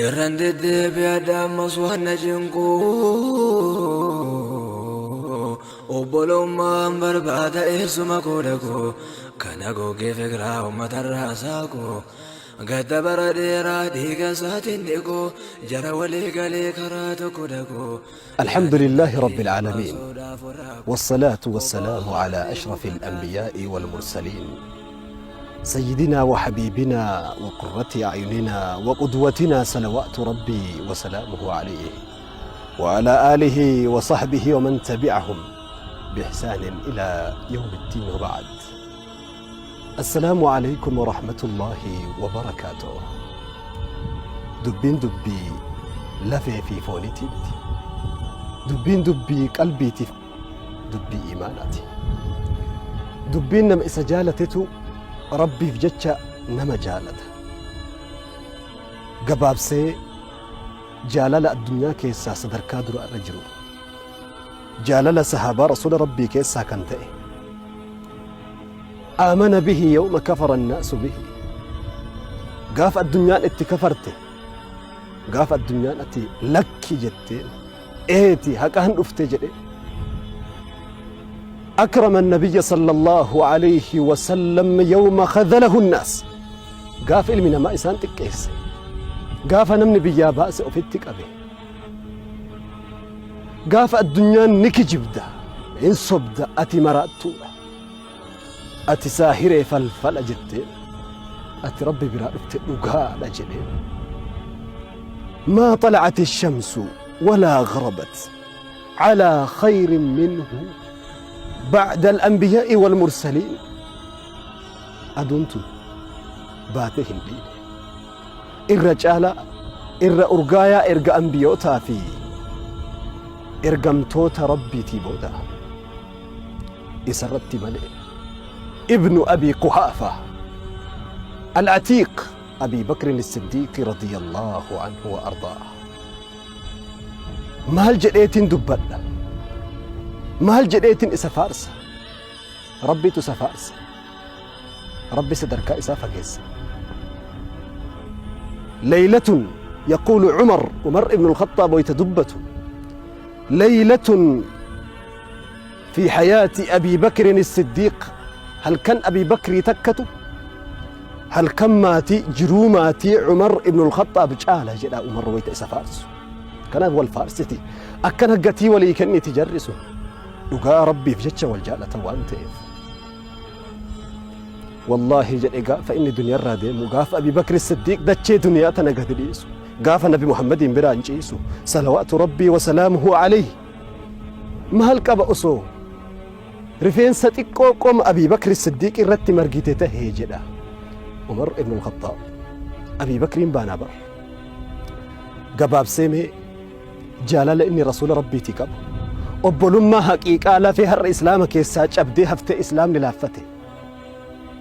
Irran deddeebi'adha ammas waan na cinqu. Obbolummaan barbaada eessuma koo dhaqu. Kana goggee fikiraa uummatarraa saaqu. Gadda bara dheeraa dhiiga isaatiin dhiqu. Jara walii galee karaa tokko dhaqu. الحمد لله رب العالمين، والصلاة والسلام على أشرف الأنبياء والمرسلين، سيدنا وحبيبنا وقرة أعيننا وقدوتنا، صلوات ربي وسلامه عليه وعلى آله وصحبه ومن تبعهم بإحسان إلى يوم الدين، وبعد، السلام عليكم ورحمة الله وبركاته. Dubbiin dubbii lafee fi fooniitii miti. Dubbiin dubbii qalbiitiif, dubbii iimaanaati. Dubbiin nama isa jaalatetu Rabbiif jecha nama jaalata. Gabaabsee jaalala addunyaa keessaa sadarkaa dura irra jiru, jaalala sahaabaa Rasuula Rabbii keessaa kan ta'e, آمن به يوم كفر الناس به, gaafa addunyaan itti kafarte, gaafa addunyaan ati lakki jetteen, eeti haqaan dhufte jedhe, أكرم النبي صلى الله عليه وسلم يوم خذله الناس, gaafa ilmi namaa isaan xiqqeesse, gaafa namni biyyaa baase ofitti qabe, gaafa addunyaan ni kijibda, hin sobda, ati maraattuudha, ati saahiree falfala jetteen, ati Rabbi biraa dhufte dhugaadha jedheen, ما طلعت الشمس ولا غربت على خير منه بعد الأنبياء والمرسلين. Aduun tun baatee hin dhiine irra caalaa, irra urgaayaa, erga ambiyootaa fi ergamtoota Rabbiitii booda isarratti malee. ابن أبي قحافة العتيق، أبي بكر الصديق رضي الله عنه وأرضاه. Maal jedheetiin dubbadha? Maal jedheetiin isa faarsa? Rabbitu isa faarsa. Rabbi sadarkaa isaa fageessa. ليلة, يقول عمر، عمر ابن الخطاب ويتدبت، ليلة في حياة أبي بكر الصديق, halkan أبي بكر takkatu halkan maatii jiruu maatii عمر ابن الخطاب caala jedha Umar wayta isa faarsu. Kanaaf wal faarsiti, akkana gatii walii kenniti. Jarrisu dhugaa Rabbiif jecha wal jaalatan waan ta'eef, wallaahi jedhe, gaafa inni duniyaarraa deemu, gaafa Abi Bakri Siddiiq dachee duniyaa tana gadi dhiisu, gaafa Nabi Muhammadiin biraan ciisu صلوات ربي وسلامه عليه, maal qaba osoo rifeensa xiqqoo qoma Abi Bakri Siddiiq irratti margite tahee jedha Umar ibn al-Khattaab. Abi Bakriin baanaa bar. Gabaabsee mee jaalala inni Rasuula Rabbiitii qabu, obbolummaa haqiiqaa lafee har'a Islaama keessaa cabdee haftee, Islaamni laaffate,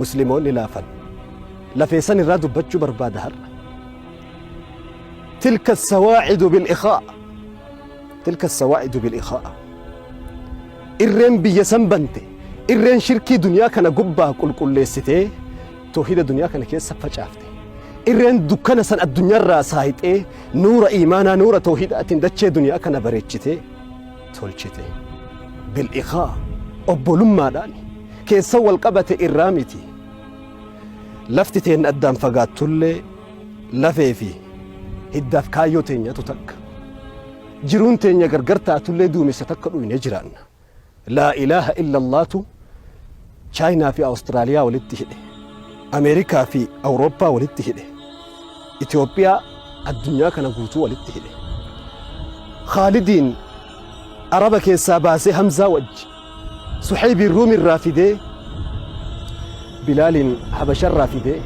Musliimoonni laafan, lafee san irraa dubbachuu barbaada har'a. تلك السواعد بالإخاء, تلك السواعد بالإخاء, irreen biyya san bante, irreen shirkii duniyaa kana gubbaa qulqulleessitee toohida duniyaa kana keessa facaafte, irreen dukkana san addunyaarraa saayixee nuura iimaanaa, nuura toohidaatiin dachee duniyaa kana bareechitee tolchite, بالإخاء, obbolummaadhaan keessa wal qabate irraa miti. Lafti teen addaan fagaattullee lafee fi hiddaaf kaayyoo teenyatu takka. Jiruun teenya gargar taatullee duumessa takka dhuyne jiraanna. لا إله إلا الله tu Chaayinaa fi Awustiraaliyaa walitti hidhe, Ameerikaa fi Awurooppaa walitti hidhe, Itoophiyaa, addunyaa kana guutuu walitti hidhe. Khaalidiin Araba keessaa baasee Hamzaa wajji, Suhaybiin Ruumirraa fidee, Bilaaliin Habasharraa fidee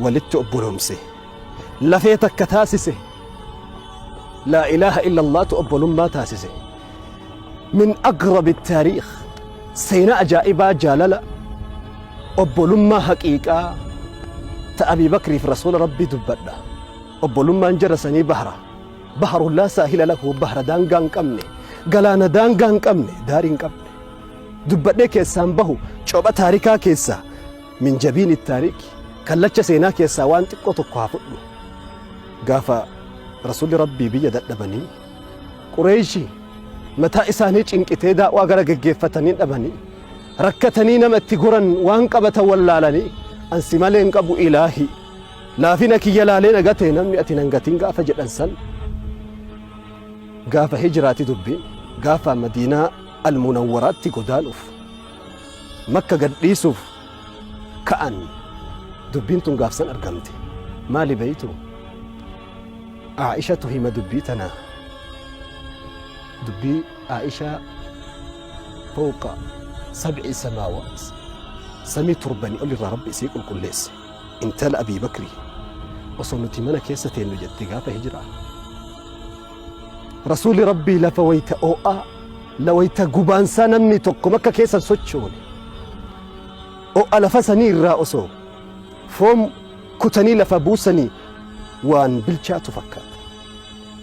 walitti obboloomse, lafee takka taasise. لا إله إلا الله tu obbolummaa taasise. من أغرب التاريخ, seenaa ajaa'ibaa, jaalala obbolummaa haqiiqaa ta Abii Bakriif Rasuula Rabbii dubbadha. Obbolummaan jara sanii bahra, بحر لا ساحل له, bahra daangaa hin qabne, galaana daangaa hin qabne, daarii hin qabne. Dubbadhee keessaan bahu copha taarikaa keessaa min jabiini taariiki kallacha seenaa keessaa waan xiqqoo tokko haa fudhu. Gaafa Rasuulli Rabbii biyya dadhabanii Qureeyshi mataa isaanii cinqitee daa'waa gara geggeeffatanii dhabanii rakkatanii nama itti goran waan qabatan wallaalanii an si malee hin qabu ilaahi laafina kiyya laalee na gate namni ati nan gatin gaafa jedhan san gaafa hijraati dubbiin gaafa madiinaa almunawwaraatti godaanuuf makka gad dhiisuuf ka'an dubbiin tun gaafsan argamte maali beeytu Aa'ishatu hima dubbii tana dubbii Aa'ishaa fawqa sab'i samaawaat samii torbanii ol irraa rabbi isii qulqulleesse intala Abii Bakrii osoo nuti mana keessa teennu jette gaafa hijiraa Rasuulli Rabbii lafa wayta oo'aa la wayta gubaansaa namni tokko makka keessa hin sochoone oo'a lafa sanii irraa osoo foon kutanii lafa buusanii waan bilchaatu fakkaata.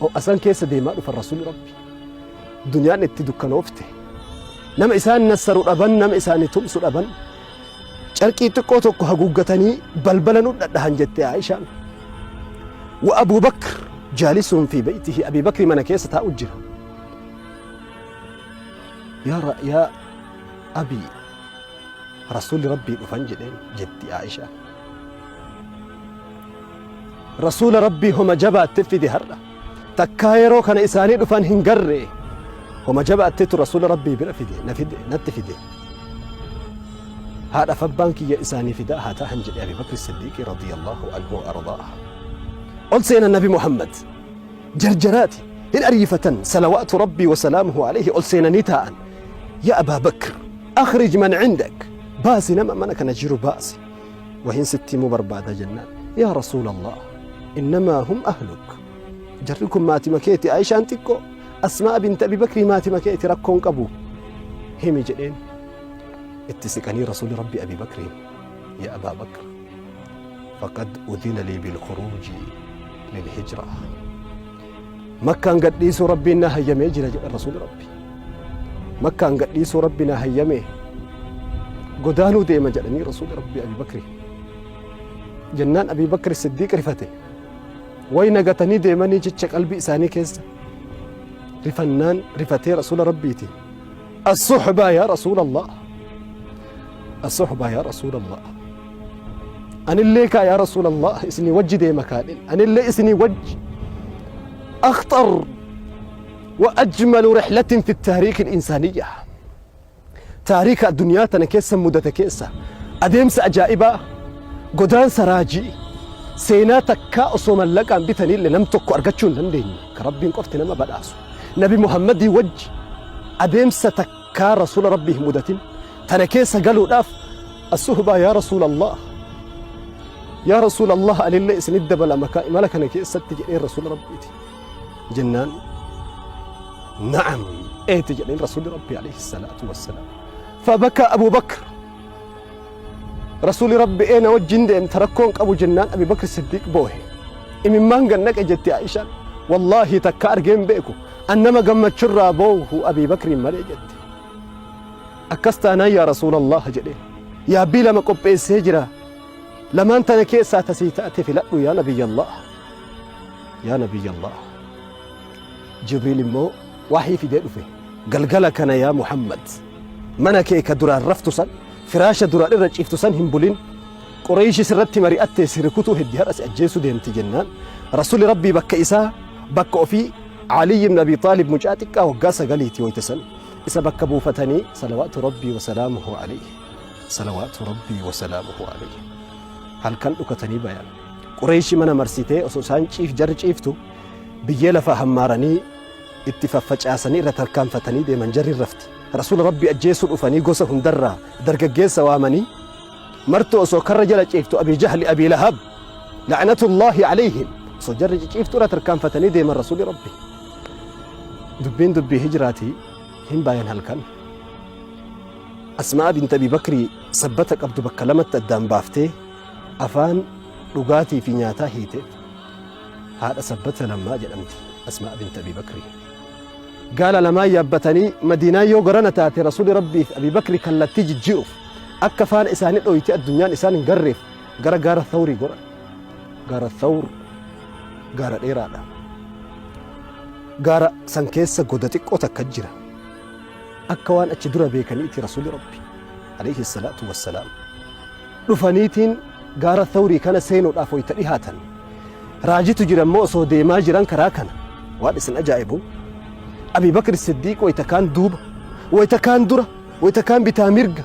Oo'a san keessa deemaa dhufan Rasuulli Rabbii. Duniyaan itti dukkanoofte. Nama isaan nassaru dhaban, nama isaanii tumsu dhaban. Carqii xiqqoo tokko haguuggatanii balbala nu dhadhahan jette Aishaan. Wa Abuu Bakr jaalisuun fi beeytihi Abii Bakri mana keessa taa'u jira. Yaa yaa Abii Rasuulli Rabbii dhufan jedheen jetti Aishaan. Rasuula Rabbii homa jabaatte fide har'a. Takkaa yeroo kana isaanii dhufan hin garre. Homa jabaattetu Rasuula Rabbii bira fide na fide natti fide. Haadhaaf abbaan kiyya isaanii fidaa haa tahan jedhe Abi Bakri Siddiiqi radiyallahu anhu wa ardaaha. Ol seenan Nabi Muhammad jarjaraati hin ariifatan salawaatu Rabbii wa salaamuhu alayhi ol seenanii taa'an. Yaa Abaa Bakr akhrij man cindak baasi nama mana kana jiru baasi. Wahin sitti himuu barbaada jennaan yaa rasuulallah innamaa hum ahluk jarri kun maatima keeti Aishaan xiqqoo Asmaa binti Abi Bakrii maatima keeti rakkoon qabu himi jedheen itti siqanii rasuuli rabbi Abi Bakriin yaa Abaa Bakr faqad udhina lii bilkhuruuji lilhijra makkaan gadhiisuu rabbiin na hayyamee jira jedhan rasuuli rabbi Makkaan gadhiisuu Rabbi naa hayyame godaanuu deema jedhanii Rasuulli Rabbi Abii Bakri. Jennaan Abii Bakri Siddiiq rifate. Way nagatanii deemanii jecha qalbii isaanii keessa rifannaan rifatee Rasuula Rabbiiti. As-suhbaa yaa Rasuula Allah. As-suhbaa yaa Rasuula Allah. Anillee kaa yaa Rasuula Allah isinii wajji deema kaadhin. Anillee isinii wajji. Akhxar وأجمل رحلة في التاريخ الإنسانية تاريخ الدنيا تنا كيسا مدة كيسا أديمس أجائبا قدان سراجي seenaa takkaa osoo mallaqaan bitaniillee nam tokko argachuu hin dandeenye ka Rabbiin qofti nama badhaasu Nabi Muhammadii wajji adeemsa takkaa rasuula Rabbii hin mudatin tana keessa galuudhaaf assuhbaa yaa rasuula Allah yaa rasuula Allah anillee isinit dabalama ka imala kana keessatti jedheen rasuula Rabbiiti jennaan na'am eeti jedheen rasuulli rabbi alayhi salaatu wassalaam fabaka abu bakr rasuulli rabbi ee na wajjin deemta rakkoon qabu jennaan abi bakr siddiiq boohe imimmaan gannaqe jetti aishaan wallaahi takka argeen beeku an nama gammachurraa boohu abi bakriin malee jette akkas taanaan yaa rasuulallah jedheen yaabbii lama qopheessee jira lamaan tana keessaa tasii taate filadhu yaa nabiyyallah Yaa Nabiyyallah! Jibriil immoo wahyii fidee dhufe. Galgala kana yaa Muhammad! Mana kee ka duraan raftu san, firaasha duraan irra ciiftu san hin bulin. Qureeyshi sirratti mari'attee si rukutuu heddi har'a si ajjeesuu deemti jennaan Rasuulli Rabbii bakka isaa bakka ofii Aliyyi ibn Abi Xaalib mucaa xiqqaa waggaa sagaliiti wayta san isa bakka buufatanii salawaatu Rabbii wa salaamuhu alayhi salawaatu Rabbii wa salaamuhu alayhi halkan dhukatanii bayan. Qureeyshi mana marsitee osoo isaan ciif jarri ciiftu biyyee lafaa hammaaranii itti faffacaasanii irra tarkaanfatanii deeman jarri hin rafti. Rasuula Rabbii ajjeesuu dhufanii gosa hundarraa dargaggeessa waamanii martuu osoo karra jala ciiftu Abii Jahli Abii Lahab la'natullaahi alayhim osoo jarri ciciiftu irra tarkaanfatanii deeman Rasuuli Rabbii. Dubbiin dubbii hijraatii hin baayan halkan. Asmaa bint Abii Bakrii sabbata qabdu bakka lamatti addaan baaftee Afaan dhugaatii fi nyaataa hiiteef haadha sabbata lammaa jedhamti Asmaa bint Abii Bakrii. Gaala lamaan yaabbatanii Madiinaan yoo garana taate Rasuuli Rabbii fi Abii Bakri kallattii jijjiiruuf akka faana isaanii dhoytee addunyaan isaan hin garreef gara gaara Thawrii goran. Gaara Thawr gaara dheeraadha. Gaara san keessa goda xiqqoo takka jira. Akka waan achi dura beekaniiti Rasuuli Rabbi alayhi salaatu wassalaam dhufaniitiin gaara Thawrii kana seenuudhaaf wayta dhihaatan raajitu jira immoo osoo deemaa jiran karaa kana waan isin ajaa'ibu Abii Bakr Siddiiq wayta kaan duuba wayta kaan dura wayta kaan bitaa mirga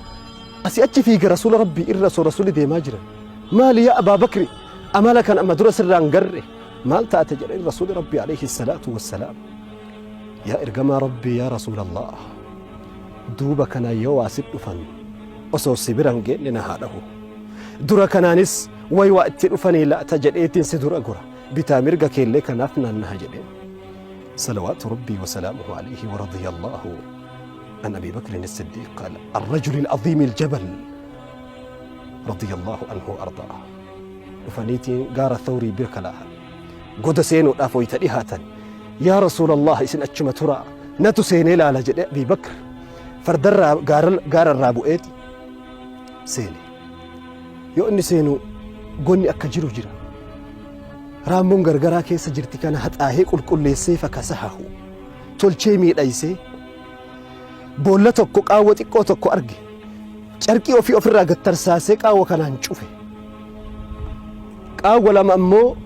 asii achi fiiga Rasuula Rabbii irra osoo Rasuulli deemaa jiran maali yaa Abaa Bakri amala kan amma dura sirraan garre maal taate jedheen Rasuuli Rabbii alayhi salaatu wassalaam Yaa ergamaa Rabbii yaa Rasuulallah duuba kanaan yoo waa sit dhufan osoo si bira hin geenne na haa dhahu. Dura kanaanis way waa itti dhufanii laata jedheetiin si dura gora bitaa mirga keellee kanaaf naannaha jedheen. Salawaatu Rabbii wa salaamuhu alayhi wa radiyallahu an Abii Bakrin as-Siddiiq qaala ar-rajuli al-aziimi al-jabal radiyallahu anhu wa ardaah. Dhufaniitiin gaara Thawrii bira kalaahan. Goda seenuudhaaf wayta dhihaatan Yaa Rasuulallaah isin achuma turaa natu seenee laala jedhe Abii Bakr fardarraa gaararraa bu'eeti seene. Yoo inni seenu gonni akka jiru jira. Raammoon gargaraa keessa jirti kana haxaahee qulqulleessee fakasahahu tolchee miidhaysee boolla tokko qaawwa xiqqoo tokko arge. Carqii ofii ofirraa gad tarsaasee qaawwa kanaan cufe. Qaawwa lama ammoo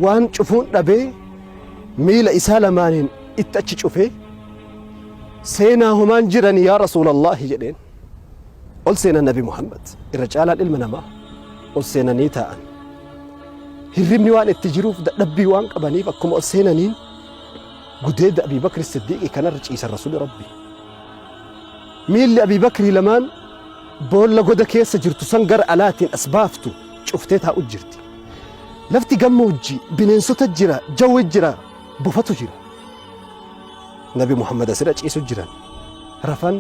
waan cufuun dhabee miila isaa lamaaniin itti achi cufee seenaa homaan jirani yaa Rasuulallaahi jedheen. Ol seenan Nabi Muhammad irra caalaan ilma namaa ol seenanii taa'an. Hirribni waan itti jiruuf dadhabbii waan qabaniif akkuma ol seenaniin gudeeda Abii Bakri Siddiiqii kanarra ciisan Rasuuli Rabbii. Miilli Abii Bakrii lamaan boolla goda keessa jirtu san gara alaatiin as baaftu cuftee taa'u jirti. Lafti gammoojji, bineensota jira, jawwe jira, bofatu jira. Nabi Muhammad asirra ciisu jiran. Rafan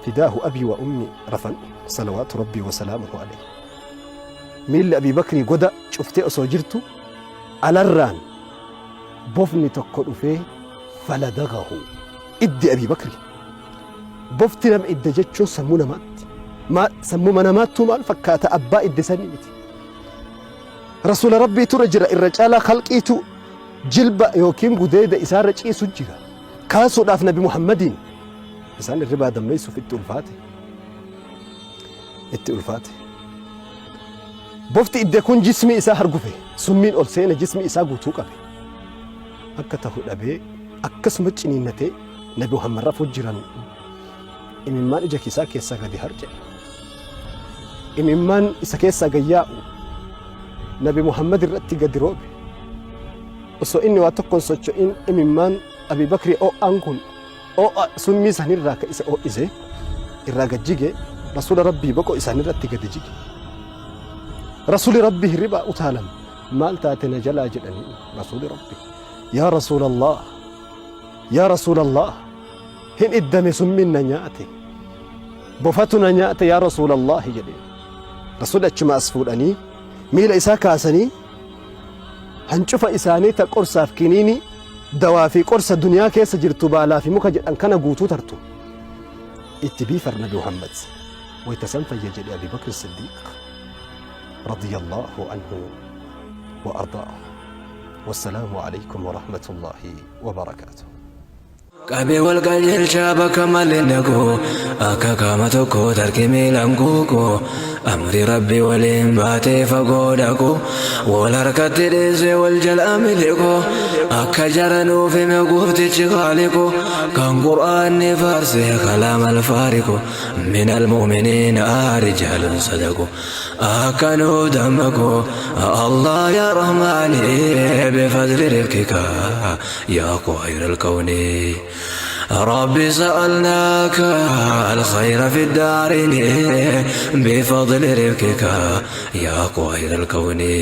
fidaahu abii wa ummi rafan salawaatu rabbii wa salaamuhu alayhi. Miilli Abii Bakrii goda cuftee osoo jirtu alarraan bofni tokko dhufee faladagahu iddi Abii Bakri. Bofti nama idda jechuun sammuu namaatti. Sammuma namaattuu maal fakkaata abbaa idde sanii miti. Rasuula Rabbiitu irra jira irra caalaa khalqiitu jilba yookiin gudeeda isaarra ciisu jira. Kaasuudhaaf Nabi Muhammadiin isaan irribaa dammeessuuf itti ulfaate. Itti ulfaate. Bofti idde kun jismii isaa hargufe summiin ol seene jismii isaa guutuu qabe. Akka tahu dhabee akkasuma ciniinnatee Nabi Muhammad rafuu jiran imimmaan ija isaa keessaa gadi harca'e. Imimmaan isa keessaa gad yaa'u Nabi Muhammad irratti gadi roobe. Osoo inni waa tokko hin socho'in imimmaan Abi Bakri oo'aan kun oo'a summii sanirraa ka isa oo'ise irraa gad jige Rasuula Rabbii boqoo isaanirratti gadi jige. Rasuuli Rabbii hirribaa utaalan maal taate na jalaa jedhanii Rasuuli Rabbii. Yaa Rasuulallah Yaa Rasuulallah hin iddame summiin na nyaate bofatu na nyaate yaa Rasuulallahi jedheen. Rasuulli achuma as fuudhanii miila isaa kaasanii hancufa isaanii ta qorsaaf kiniinii dawaa fi qorsa duniyaa keessa jirtu baalaa fi muka jedhan kana guutuu tartu itti biifar Nabi Muhammad wayta san fayya jedhe Abi Bakr Siddiiq radiyallahu anhu wa ardaah. Wassalaamu aleykum warahmatullaahi wabarakaatuh. Qabee wal qajeelchaa bakka malee dhaqu akka qaama tokko tarkii miilaan guuqu amri rabbi waliin baatee fagoo dhaqu wal harkatti dhiisee wal jalaa miliqu akka jara nuuf hime gooftichi khaaliqu kan qur'aanni faarse kalaam alfaariqu min almu'miniina rijaalun sadaqu Akka nuuf dammaqu Allah yaa Rahmaani bifadli rifkika yaa khayra alkawni Rabbi sa'alnaaka alkhayra fi daarini bifadli rifkika yaa khayra alkawni.